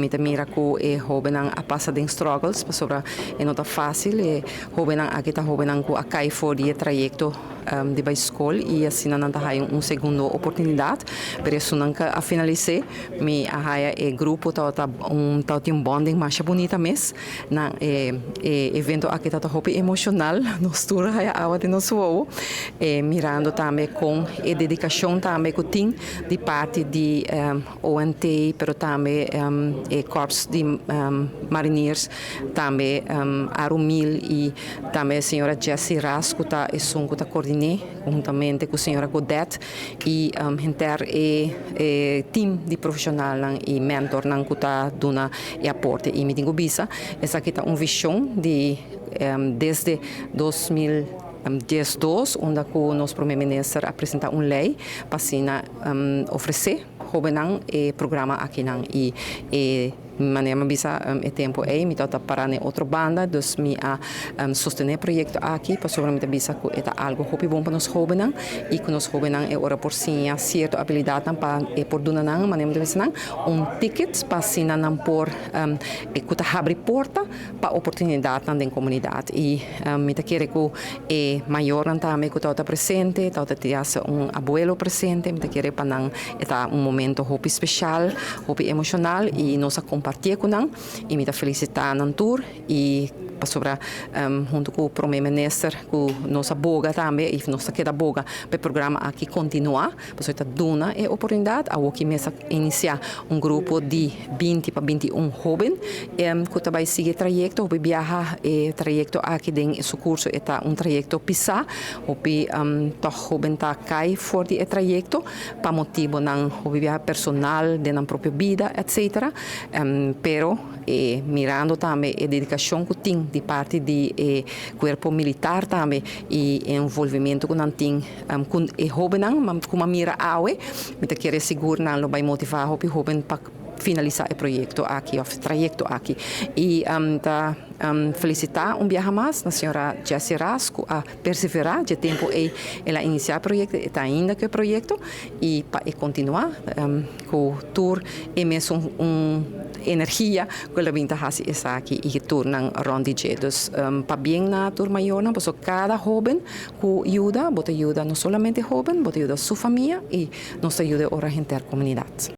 Mi ta mira ku e hóbennan a pasa den struggles pasobra e no ta fásil. E hóbennan aki ta hóbennan ku a kai for di e trayekto di bai skol i asina nan ta haya un segundo oportunidat. Pero esunnan ku a finalis'é, mi a haya e grupo tabata un tabatin un bonding masha bunita mes. Nan e e evento aki tabata hopi emoshonal. Nos tur a haya awa den nos wowo mirando tambe kon e dedikashon tambe ku tin di parti di ONT, pero tambe e Korps di Mariniers, tambe Arumil y tambe señora Jessie Ras cu ta esun cu ta coordine huntamente cu señora Godet y henter e team di profesionalnan y mentornan cu ta duna e aporte. Y mi tin cu bisa esaki ta un vision di desde 2012, unda cu nos Prome Minister a presenta un ley pa asina ofrece hóbennan e programa akinan. I e manera mi a bisa e tempu ei, mi tabata pará na e otro banda, dus mi a sostené e proyekto aki pasobra mi ta bisa ku e ta algu hopi bon pa nos hóbennan i ku nos hóbennan e ora por siña sierto abilidatnan pa e por duna nan, manera mi ta bisa nan, un ticket pa asina nan por ku ta habri porta pa oportunidatnan den komunidat. I mi ta kere ku e mayornan tambe ku tabata presente, tabata tin hasta un abuelo presente, mi ta kere pa nan e ta un momento hopi speshal, hopi emoshonal i nos a kompartié ku nan i mi ta felisitá nan tur i pasobra huntu ku Prome Minister ku nos a boga tambe i nos ta keda boga pa e programa aki kontinuá pasobra e ta duna e oportunidat. Awoki mes a inisiá un grupo di 20 pa 21 hóben ku ta bai sigui e trayekto. Hopi biaha e trayekto aki den su kurso e ta un trayekto pisá. Hopi tòg hóben ta kai for di e trayekto pa motibonan hopi biaha personal den nan propio bida, etcetera. Pero e mirando tambe e dedikashon ku tin di parti di e kuerpo militar tambe i e envolvimentu ku nan tin ku e hóbennan ku a mira awe, mi ta kere sigur nan lo bai motivá hopi hóben pa finalisá e proyekto aki òf trayekto aki. I ta felisitá un biaha mas na señora Jessie Ras ku a perseverá dje tempu ei el a inisiá e proyekto, e ta ainda ku e proyekto i pa e kontinuá ku tur e mesun un energia ku el a bin ta hasi esaki i tur nan rònt di dje. Dus pabien na tur mayornan pasobra kada hóben ku yuda, bo ta yuda no solamente hóben, bo ta yuda su famia i nos ta yuda ora henter komunidat.